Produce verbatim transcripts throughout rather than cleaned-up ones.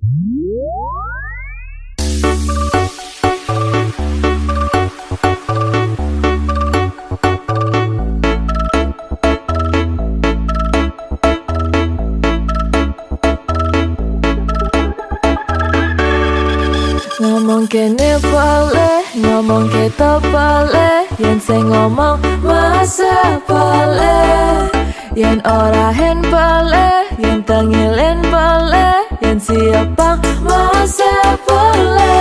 Ngomong kene pale, ngomong keto pale, yen sing ngomong masa pale, yen orahen pale, yen tengilen pale, yen siapang masa pale.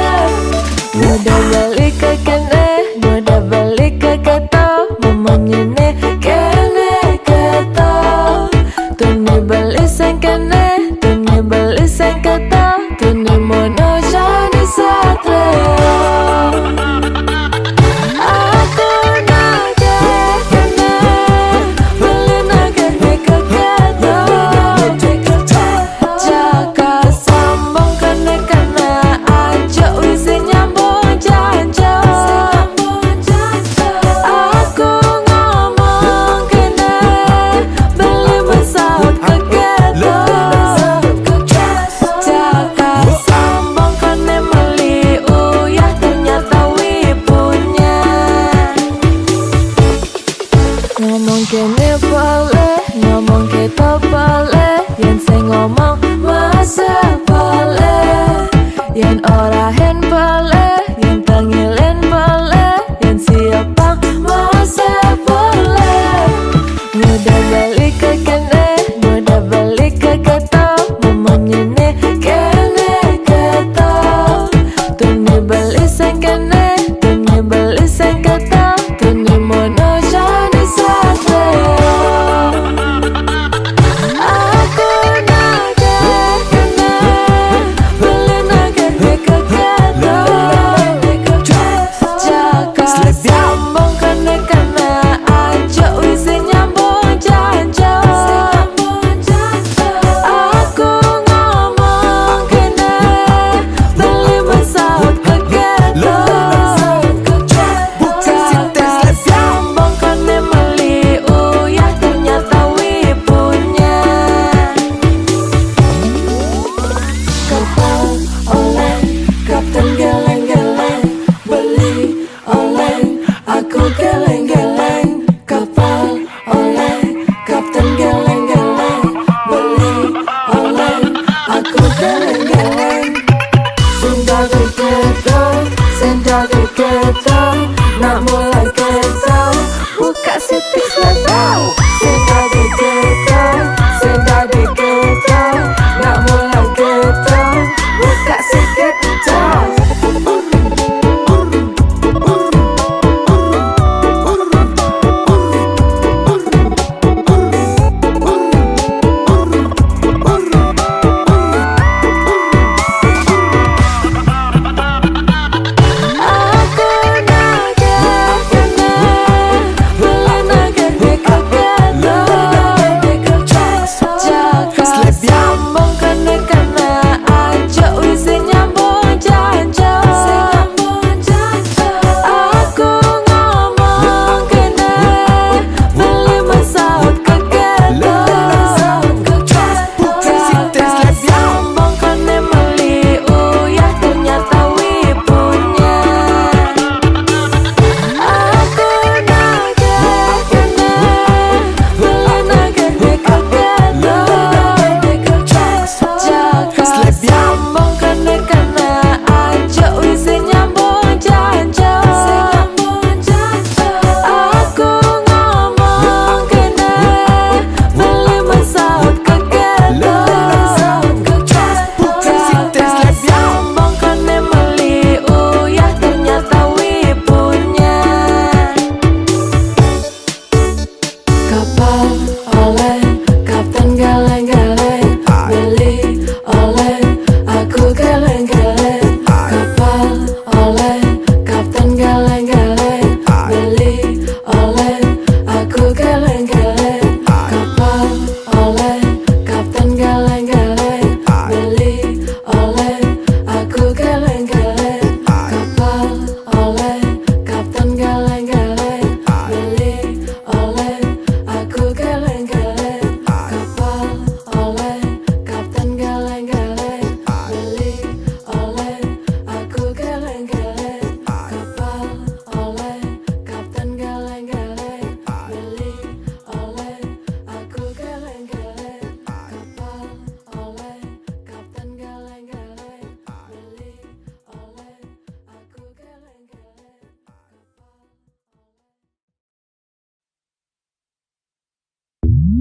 Muda beli ke kene, muda beli ke keto, memenyene kene keto. Tuni beli sing kene, tuni beli sing keto, tuni mono jani satrio. Aku nage kene, beli nage ke keto.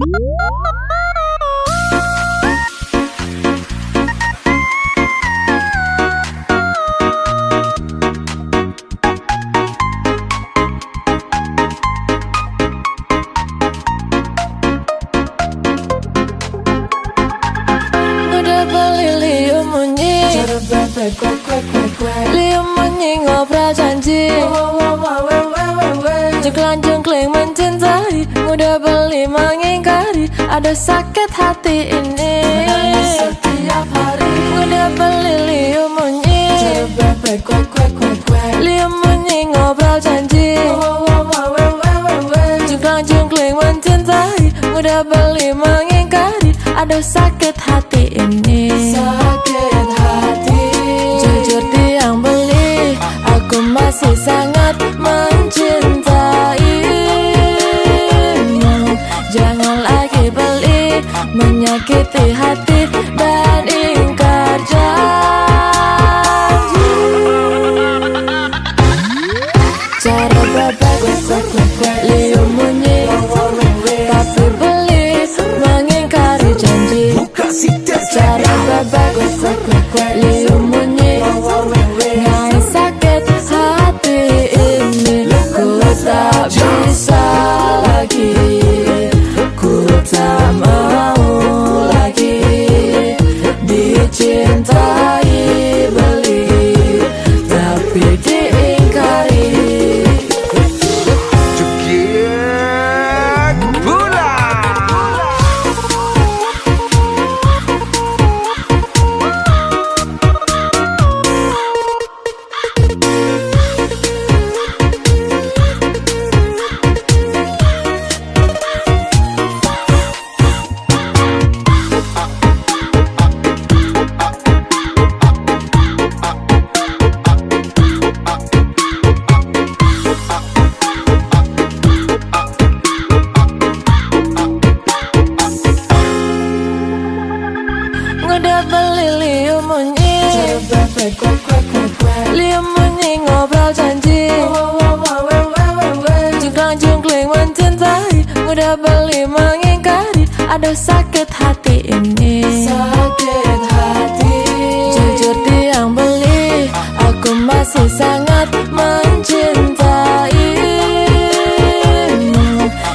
Ngudah beli liu munyi. Liu munyi ngobrol janji. Jungklang jungkling mencintai. Ngudah beli mengingkari. Ada sakit hati ini. Ngudah beli liu munyi. Liu munyi ngobrol janji. Jungklang jungkling mencintai. Ngudah beli mengingkari. Ada sakit hati ini. Sakit hati. Jujur tiang beli, aku masih sangat mencintaimu. Jangan lagi beli, menyakiti hati dan ingkar janji. Cara babak liu munyi, tapi beli mengingkari janji. Cara babak liu munyi, ngai sakit hati ini. Ku tak bisa lagi, ku tak mau lagi dicintai beli, tapi diingkari. Joget pula. Ngudah beli liu munyi. Liu munyi ngobrol janji. Jungklang jungkling mencintai. Ngudah beli mengingkari. Ada sakit hati ini. Sakit hati. Jujur tiang beli, aku masih sangat mencintaimu.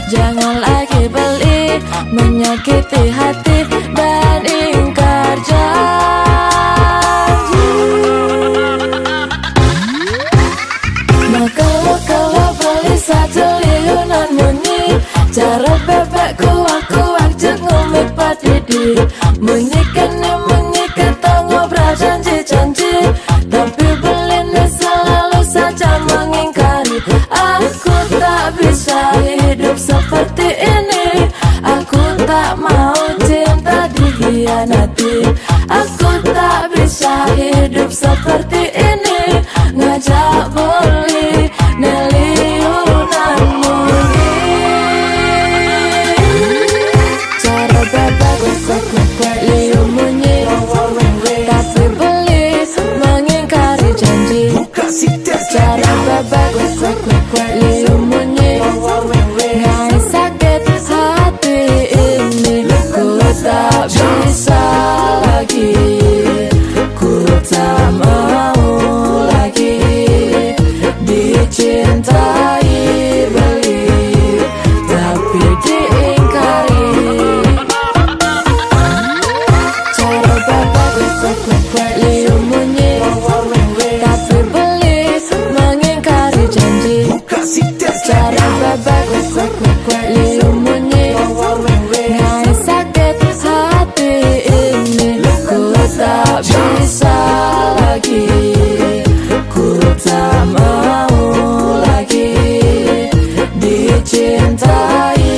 Jangan lagi beli, menyakiti hati dan ingkar janji. Nah, kalau, kalau beli satu liu nan munyi, cara babak kuak-kuak jenguk mik padidi. Munyi kene, munyi ketong, ngobrol janji-janji, tapi beli ni selalu saja mengingkari. Aku tak bisa hidup seperti ini. Aku tak mau cinta dikhianati. Aku tak bisa hidup seperti ini. Ngajak beli ni liu nan munyi. Cara babak liu munyi, tapi beli mengingkari janji. Cara babak liu munyi, ngai sakit hati ini. Ku tak bisa lagi, ku tak mau lagi dicintai beli, tapi diingkari. Cara babak liu munyi, tapi beli mengingkari janji. Cara babak liu munyi, ngai sakit hati ini. Ku tak bisa lagi, ku tak mau lagi dicintai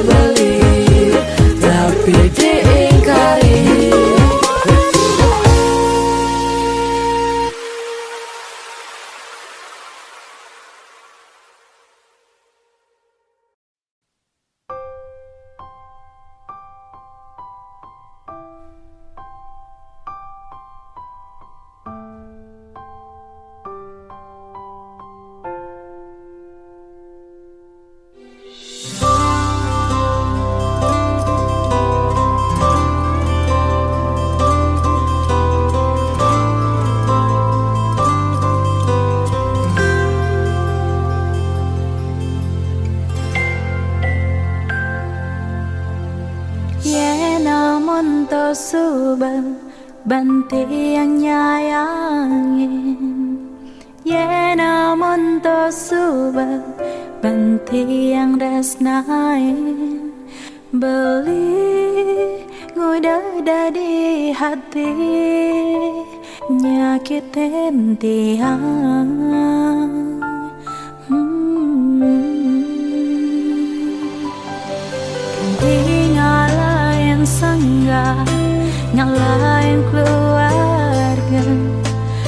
beli, tapi diingkari. suba ban tiang nyayangin. Ye namun to suba ban tiang desnain. Beli nguda dadi hati nyakitin tiang. Hmm. Ganti ngalahin sangga, ngalahin keluarga.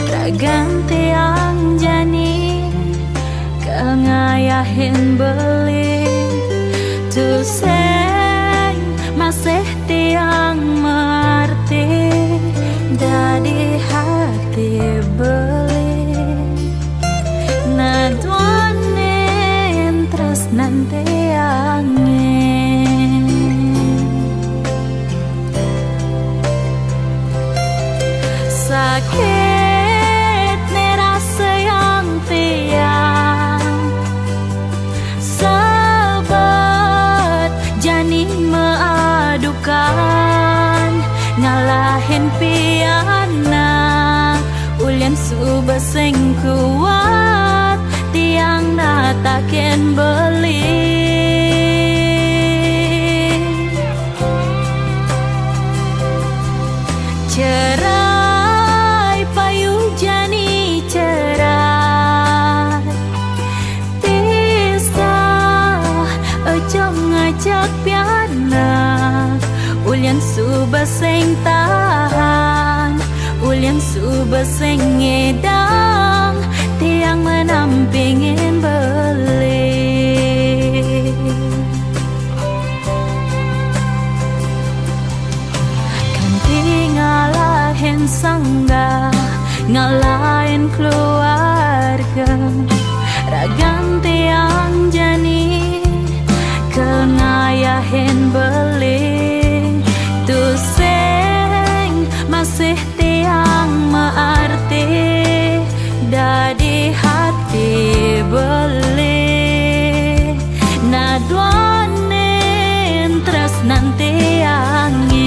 Ragan tiang jani, kangayahin beli. Tusing masih tiang maarti dadi hati beli. Naduanin tresnan tiangin. Sakit ne rasayang tiang. Sabab jani maadukan, ngalahin pianak, ulian suba sing kuat, tiang natakin beli. Cerai payu jani cerai. Pisah ejong ajak pianak. Ulian suba sing tahan, ulian suba sing ngidang, tiang manampingin beli. Ganti ngalahin sangga, ngalahin keluarga. Ragan tiang jani, kangayahin beli. Tusing masih tiang maarti dadi hati beli. Naduanin tresnan tiangin.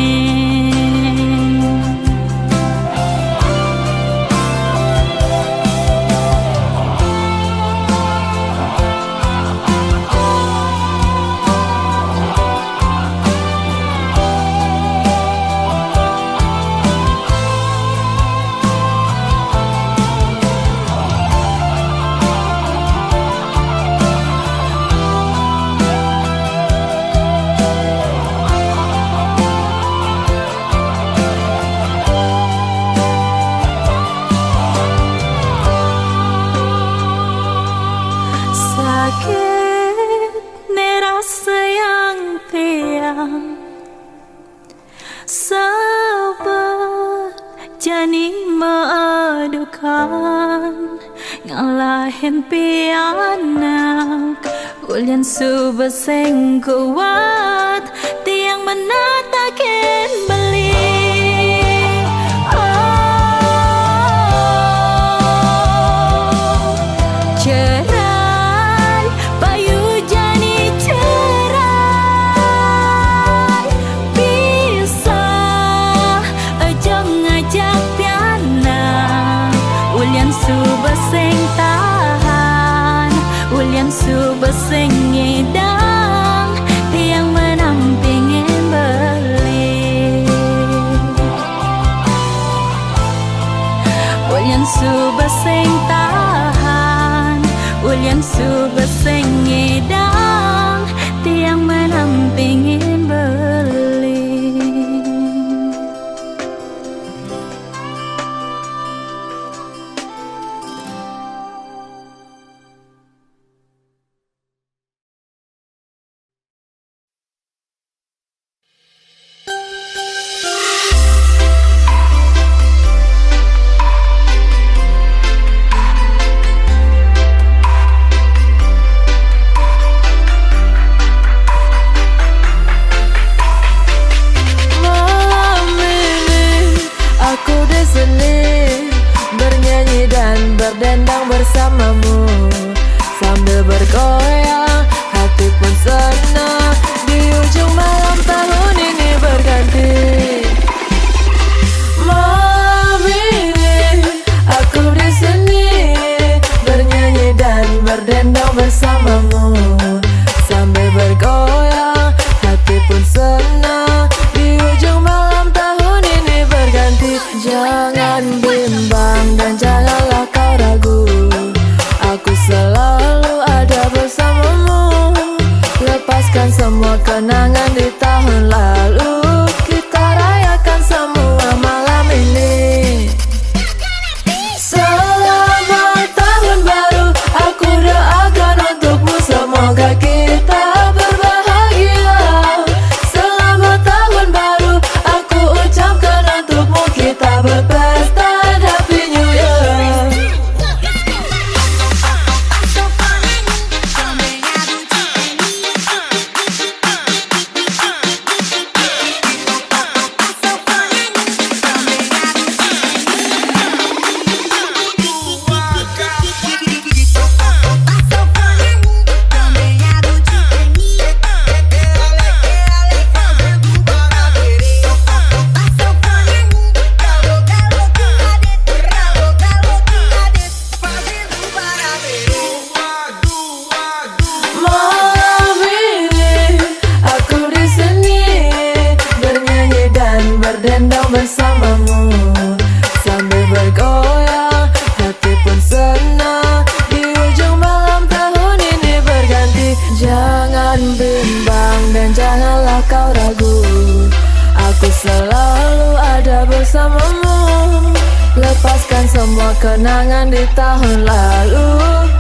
Sakit ne rasayang tiang. Sabab jani maadukan, ngalahin pianak. Ulian suba sing kuat, tiang manatakin beli. Oh, cerai payu jani cerai. Pisah ejong ajak pianak. Ulian suba sing tahan, ulian suba sing ngidang, tiang manampingin beli. Ulian suba sing tahan, ulian suba sing ngidang, tiang manampingin beli. Jangan bimbang dan janganlah kau ragu. Aku selalu ada bersamamu. Lepaskan semua kenangan di tahun lalu. Kita rayakan semua malam ini. Selamat tahun baru. Aku doakan untukmu, semoga kita berbahagia. Selamat tahun baru. Aku ucapkan untukmu, kita berpesta. Happy New Year. Malam ini aku di sini, bernyanyi dan berdendang bersamamu. Sambil bergoyang, hati pun senang. Di ujung malam tahun ini berganti. Jangan bimbang dan janganlah kau ragu. Aku selalu ada bersamamu. Lepaskan semua kenangan di tahun lalu.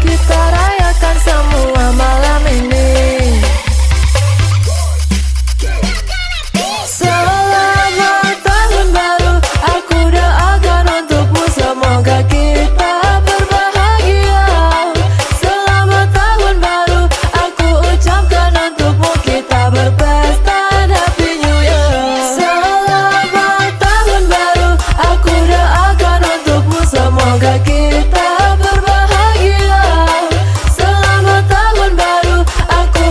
Kita rayakan semua malam ini. Selamat tahun baru. Aku doakan untukmu, semoga kita berbahagia. Selamat tahun baru. Aku ucapkan untukmu, kita berpesta. Happy New Year. Selamat tahun baru. Aku doakan untukmu, semoga kita berbahagia. Selamat tahun baru. Aku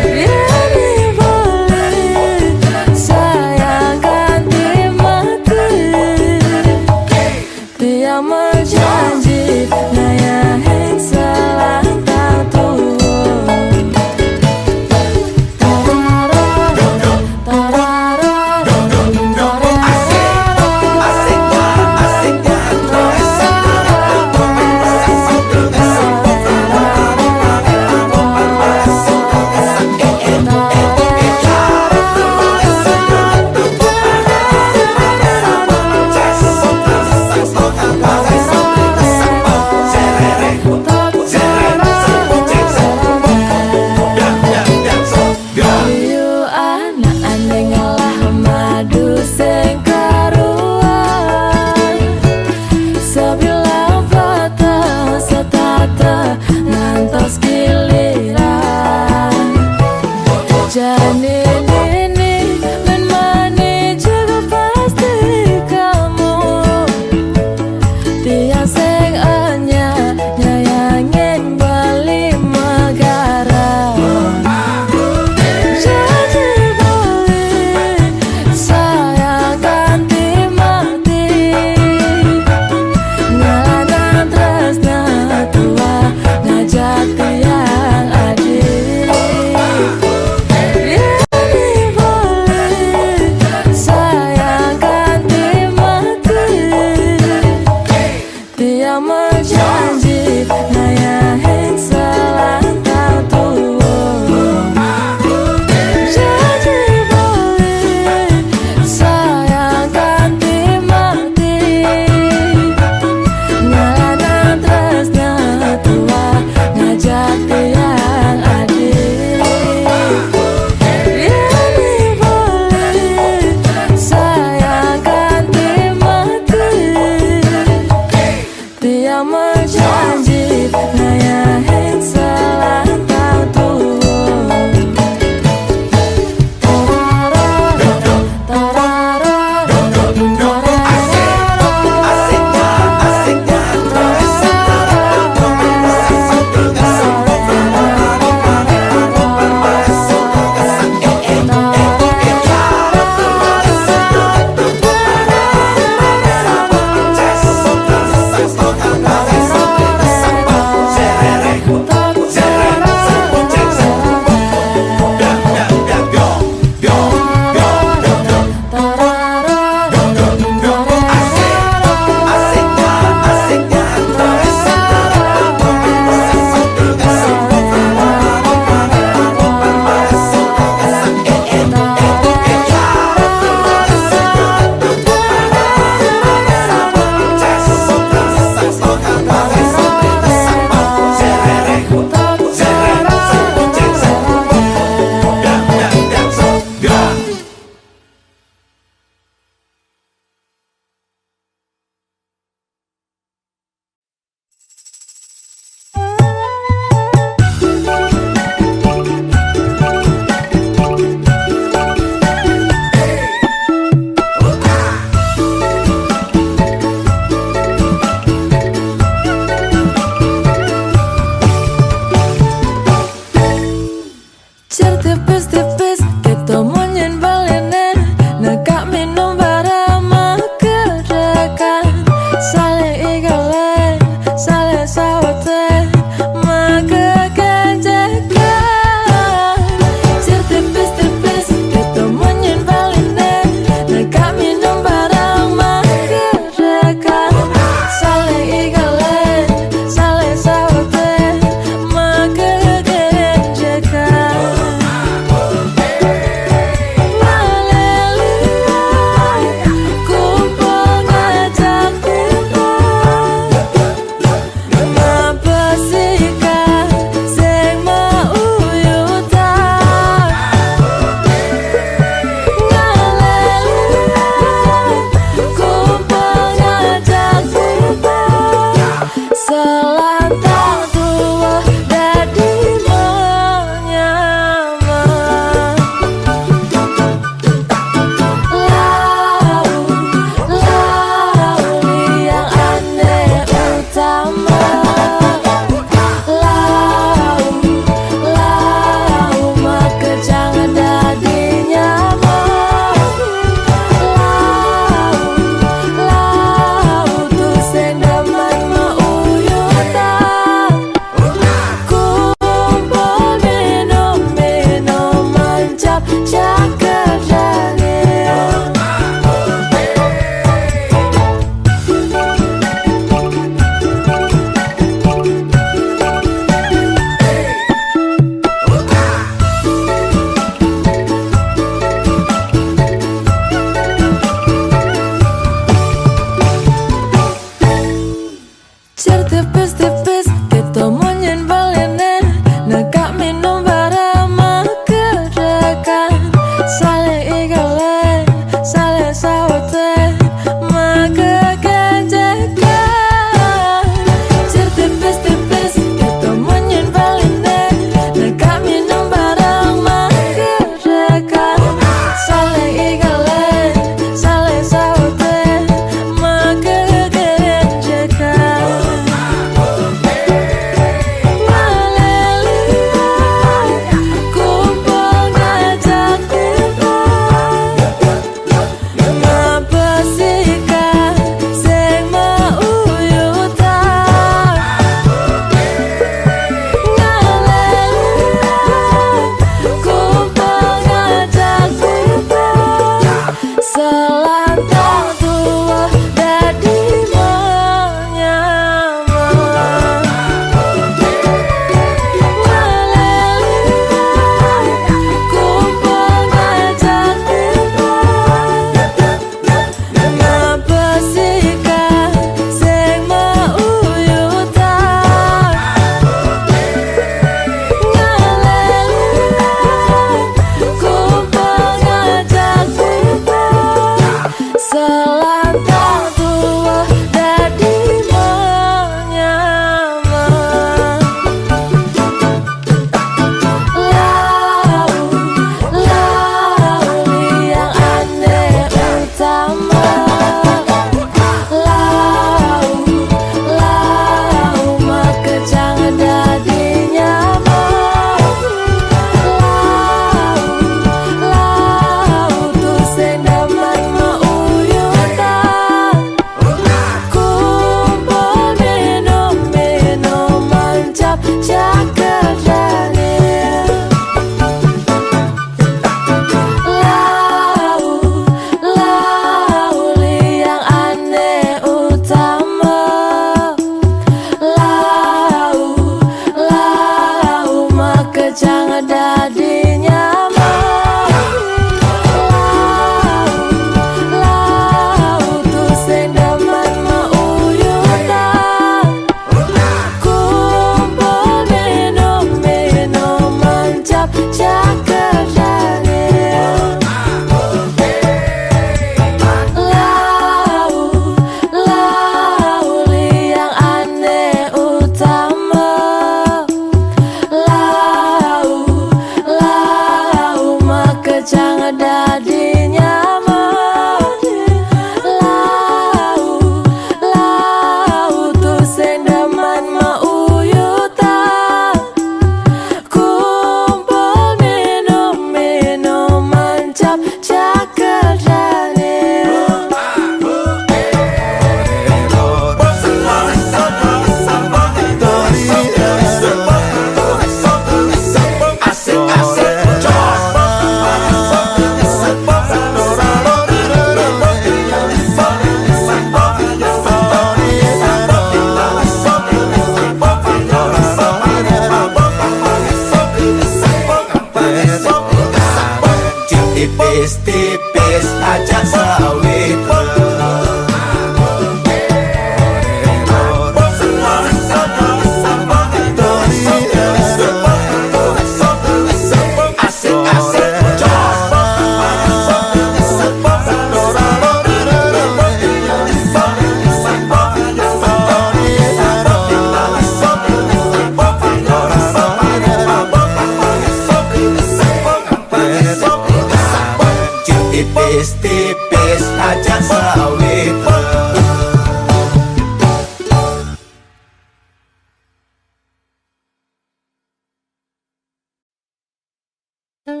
One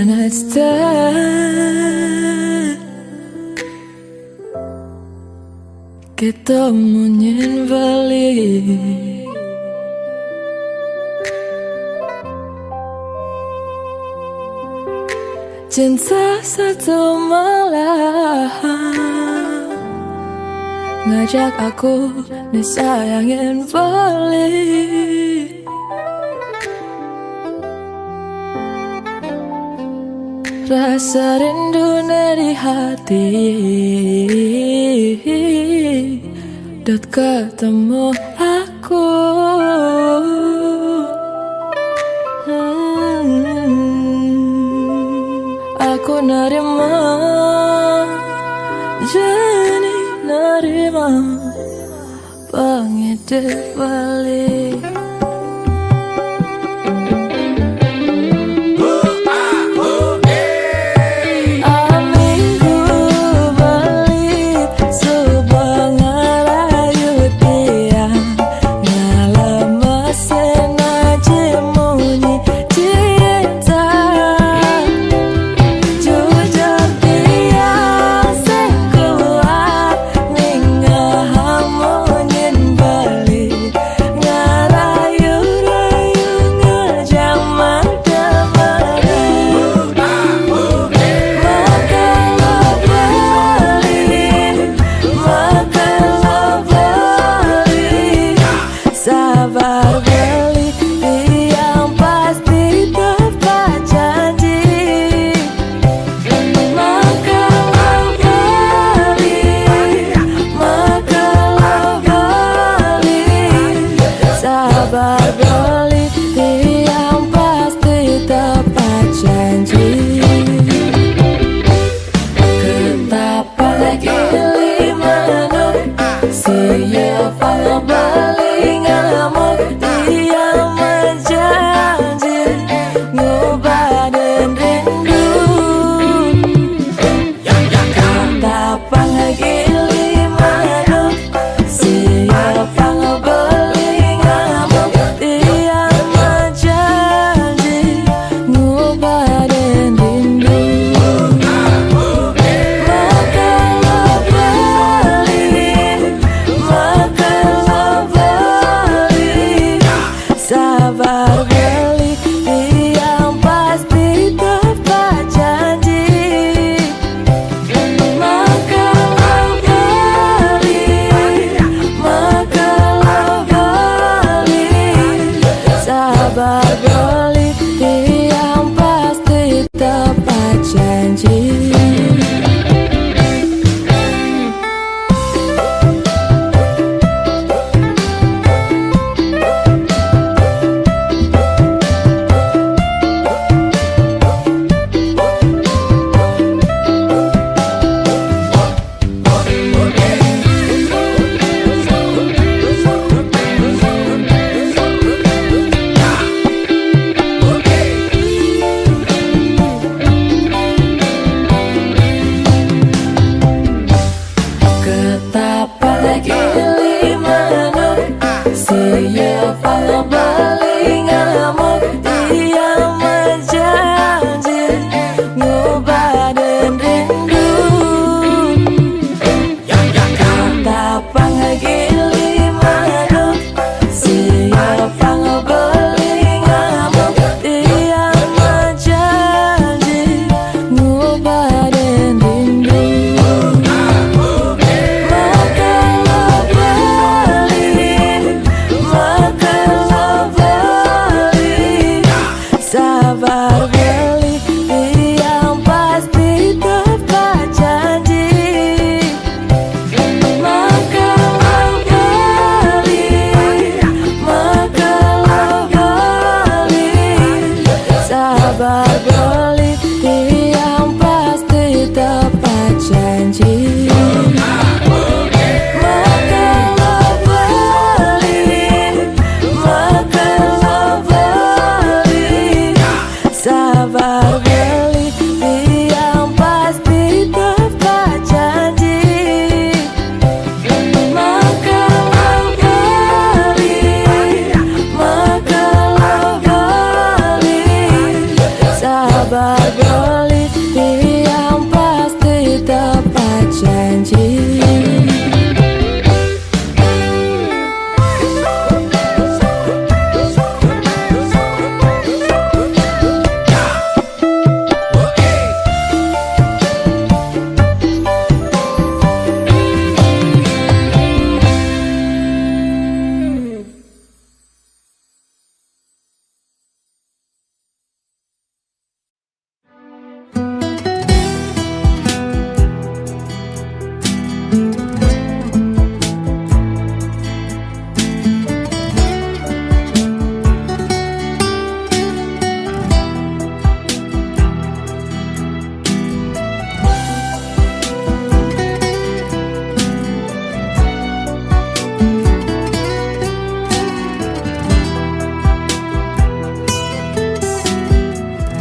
night stand, ketemu nyen balik. Cinta satu malam ngajak aku disayangin balik. Rasa rindu dari hati dot ketemu aku. Hmm, aku nerima, jadi nerima pengedep balik. Aminggu balik, sebangat rayu tiang, ngalama sena jemunyi cinta. Jujur tiang sekuat, ninga hamunyin balik, ngarah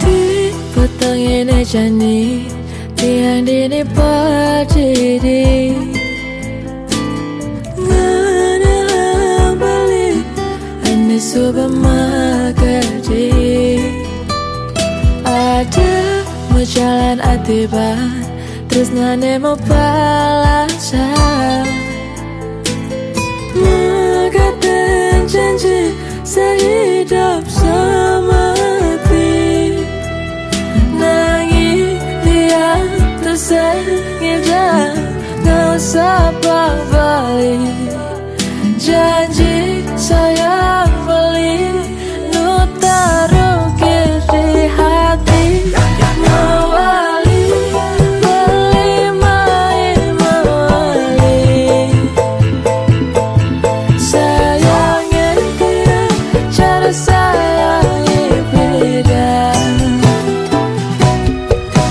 Di petang ini jani tiang dini pacidi. Ngena balik ane suba makadi. Ada majalan ati ba tresnane mapalasa. Makaten janji sehidup semati. Nanging tiang tesengida ngusapa balik janji sayang beli nu tarukir di hati. Mawali beli mai mawali. Sayang enti cara sayang beda.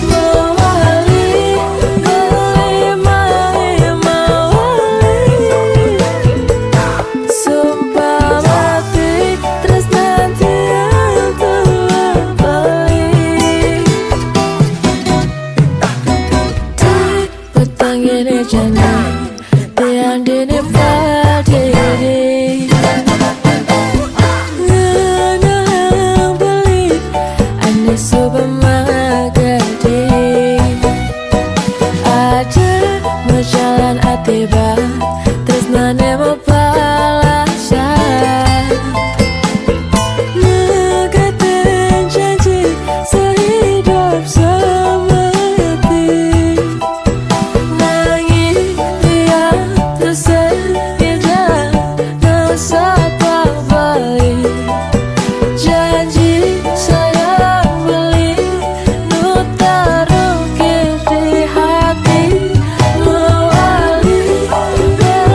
Mawali beli mai mawali. Sumpah mati tresnan tiang tua beli. Di petang ini jani tiang dini pacidi. Ngena balik ane suba makadi. Ada majalan ati ba tresnane mapalasa. Makaten janji sehidup semati. Nanging tiang tesengida ngusapa balik janji sayang beli nu tarukir di hati. Mawali beli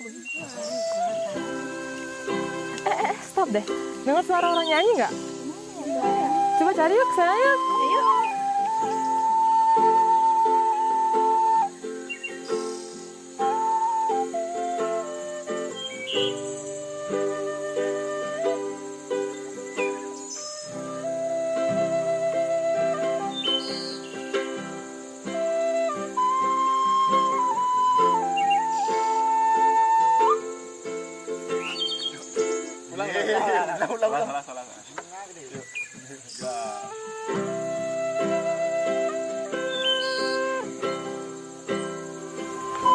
Eh, eh, stop deh. Dengar suara orang nyanyi nggak? Coba cari yuk, ke sana yuk. Ayo. Ulang, ulang, ulang, ulang, ulang. Salah, salah, salah.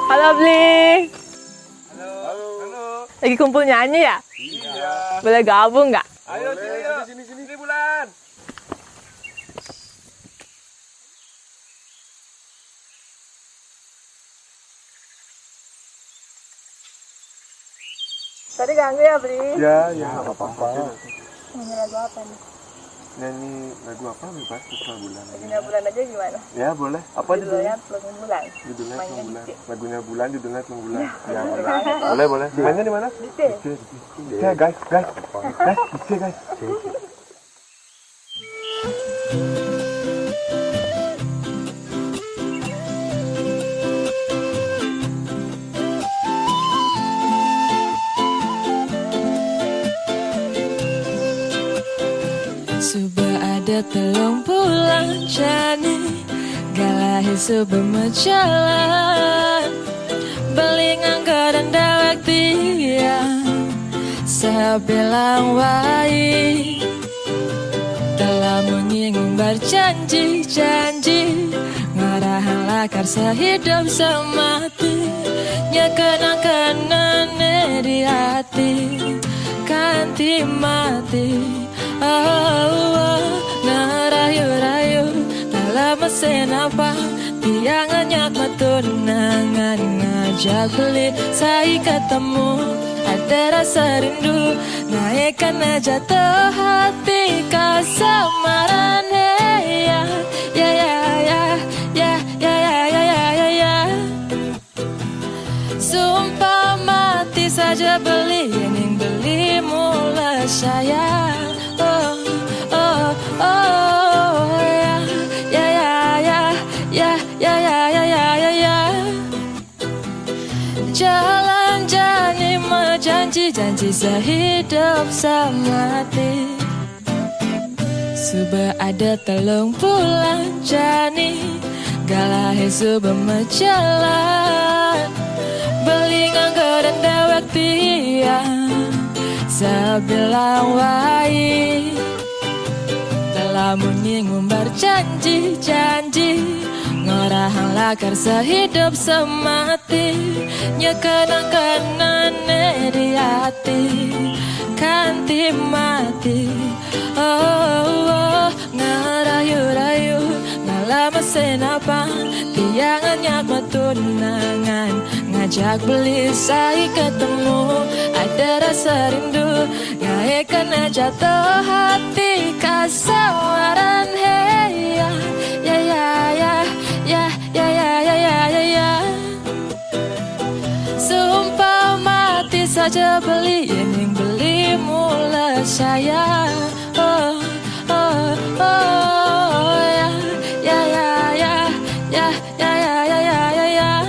Halo, Bli. Halo. Halo. Lagi kumpul nyanyi ya? Iya. Boleh gabung nggak? Ayo, sini, ayo. Sini, sini, sini. Sini, Bulan. Tadi ganggu ya, Bli? Ya, ya, nggak apa-apa. Nyanyi lagu apa nih? Nyanyi lagu apa, bebas, terserah Bulan. Lagunya Bulan aja gimana? Ya, boleh. Apa judulnya? Judulnya Telung Bulan. Judulnya Telung Bulan. Lagunya Bulan, judulnya Telung Bulan. Ya, boleh. Boleh, boleh. Mainnya di mana? Di C. Di C, di C. Di C, guys, guys. Guys, di C, guys. Suba ada telung bulan jani, galahe suba majalan. Beli nganggo denda waktu ya, sabilang wai. Telah munyi ngumbar janji-janji, ngarahang lakar sehidup semati. Nyekena kenane di ati kanti mati. Oh, oh, ngerayu-rayu dalam mesin apa? Tiang nyak metu nangan ngajak beli sai ketemu. Ada rasa rindu naikkan jatuh hati kasamaran. Hey, ya, ya, ya, ya, ya, ya, ya, ya, ya, ya, ya. Sumpah mati saja beli, ning beli mula saya. Oh, oh, oh, ya, ya, ya, ya, ya, ya, ya, ya, ya, ya, ya. Jalan jani majanji, janji sehidup semati. Suba ada telung bulan jani, galahe suba majalan. Beli nganggo denda waktu ya, sabilang wai. Telah munyi ngumbar janji-janji, ngorahang lakar sehidup semati. Nyekenang-kenane di ati kanti mati. Oh, oh, ngerayu-rayu dalam mesin apa? Tiang nyak metu nangan ngajak beli sai ketemu. Ada rasa rindu naikkan jatuh hati kasamaran. Hey, ya, ya, ya, ya, ya, ya, ya, ya, ya, ya, ya. Sumpah mati saja beli, ning beli mula saya. Oh, oh, oh, ya, ya, ya, ya, ya, ya, ya, ya, ya, ya, ya.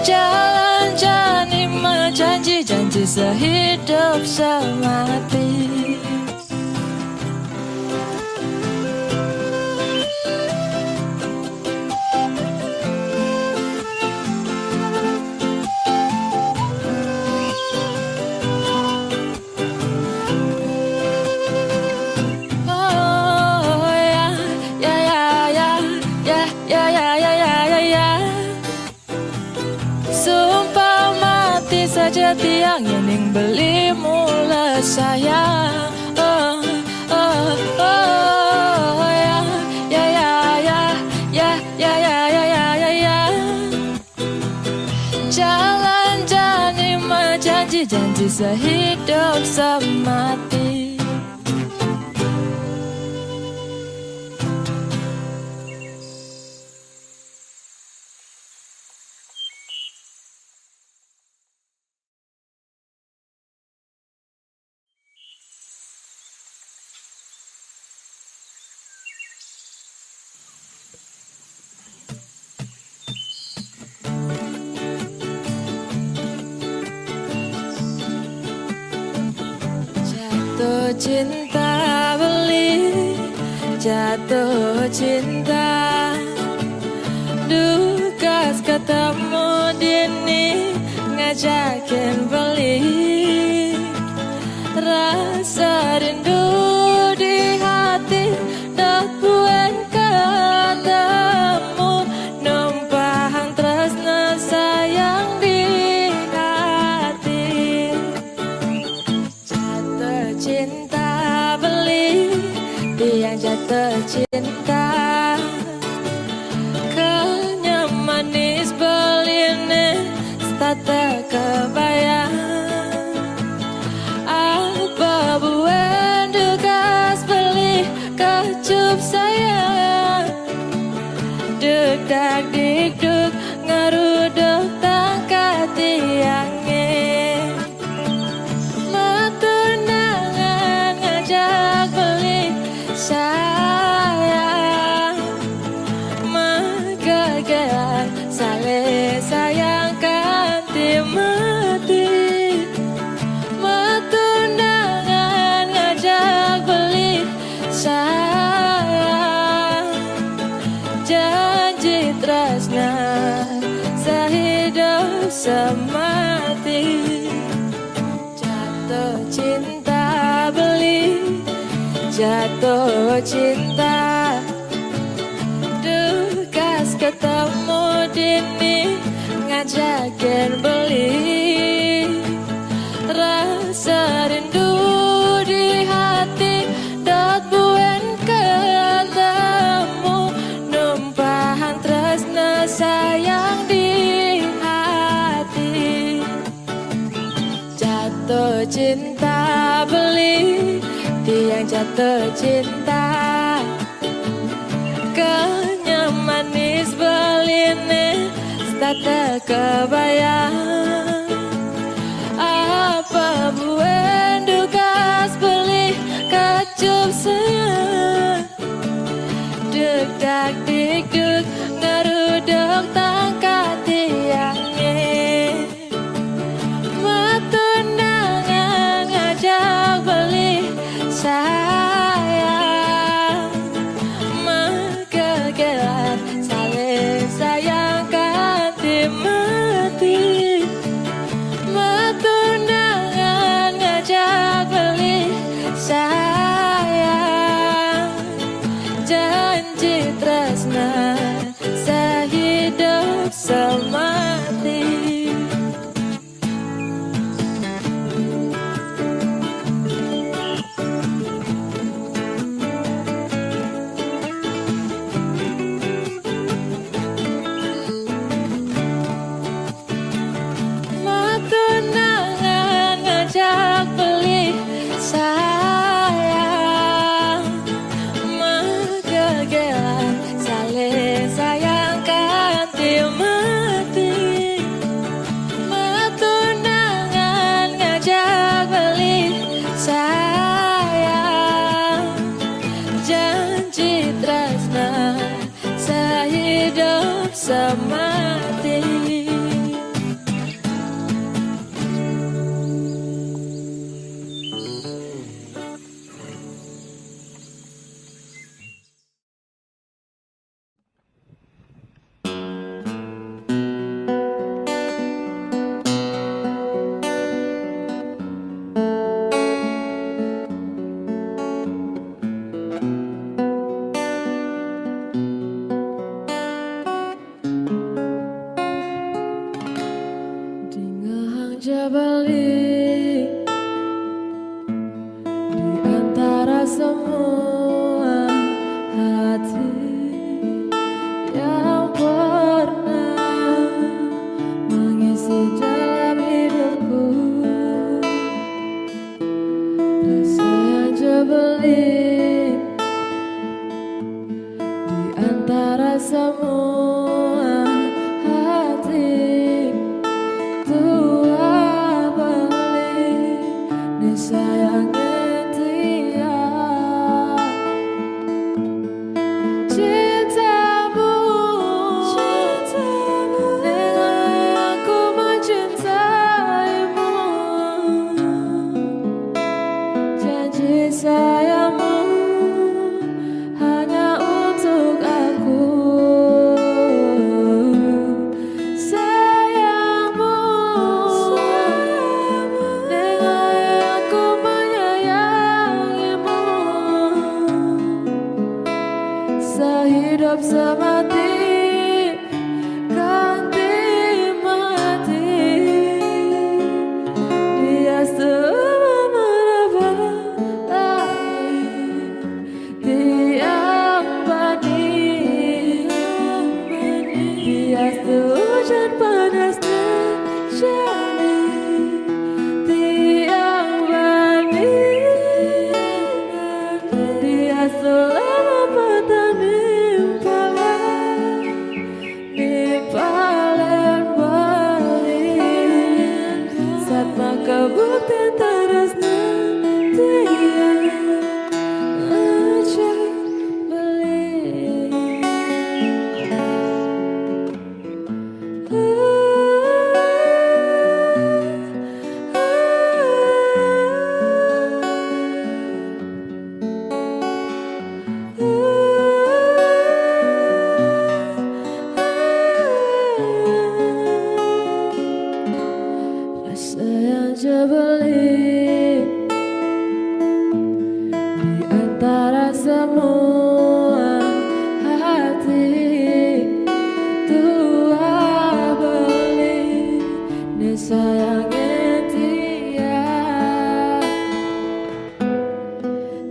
Jalan jani majanji, janji sehidup semati. Oh, ya, ya, ya, ya, ya, ya, ya, ya, ya, ya, ya. Sumpah mati saja tiang, ning beli mula saya. Oh, oh, oh, ya, ya, ya, ya, ya, ya, ya, ya, ya, ya, ya. Jalan jani majanji, janji sehidup semati. cinta beli, jatuh cinta. Dukas ketemu dini ngajakin beli. Rasa rindu di hati, dot buen ketemu. Numpahang tresna sayang di hati. Jatuh cinta beli, tiang jatuh cinta. Kenyam manis beline, stata kebayang. Apa buen dukas beli kecup sayang. Duk dak dik duk, ngeruduk tangkat tiange. Metunangan ngajak beli sayang. Megegelan sale sayang kanti mati. Metunangan ngajak beli sayang. Janji tresna sehidup semati. Jatuh cinta beli, jatuh cinta. Dukas ketemu dini ngajakin beli. Rasa rindu di hati, dot buen ketemu. Numpahang tresna sayang di hati. Jatuh cinta beli, tiang jatuh cinta. Kenyam manis beline, stata kebayang. Apa buen dukas beli kecup sayang. Duk dak dik duk, ngeruduk tangkat tiange. Metunangan ngajak beli sayang. Megegelan sale sayang kanti mati. Metunangan ngajak beli sayang. Janji tresna sehidup semati. Metunangan ngajak beli sayang. Megegelan sale sayang kanti mati. Metunangan ngajak beli sayang. Janji tresna sehidup semati. Dingehang jabali di antara semua hati yang pernah mengisi dalam hidupku. Rasa yang jabali di antara semua hati tua. Rasa yang terbeli di antara semua hati, Tuhan beli, ni sayangnya dia.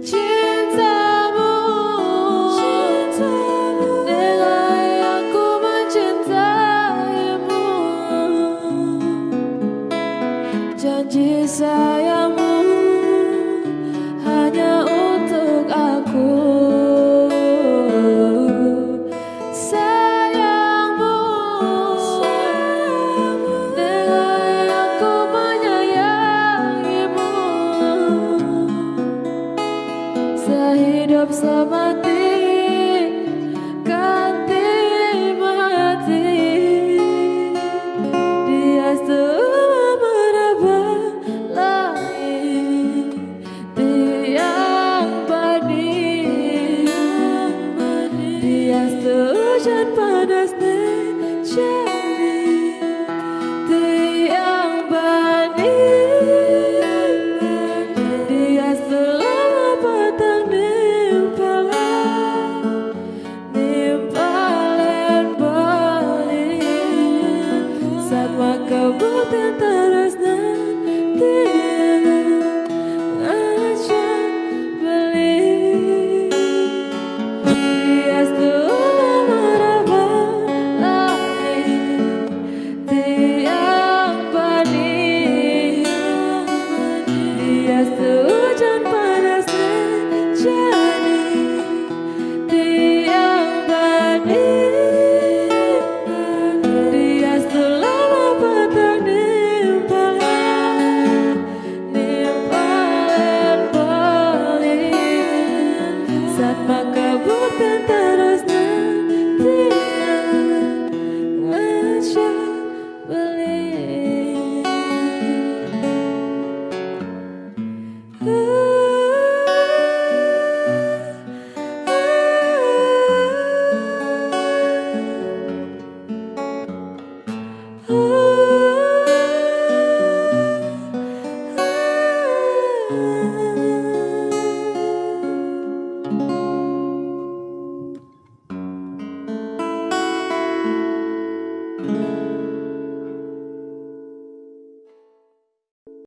Cintamu, cintamu, nilai aku mencintaimu. Janji saya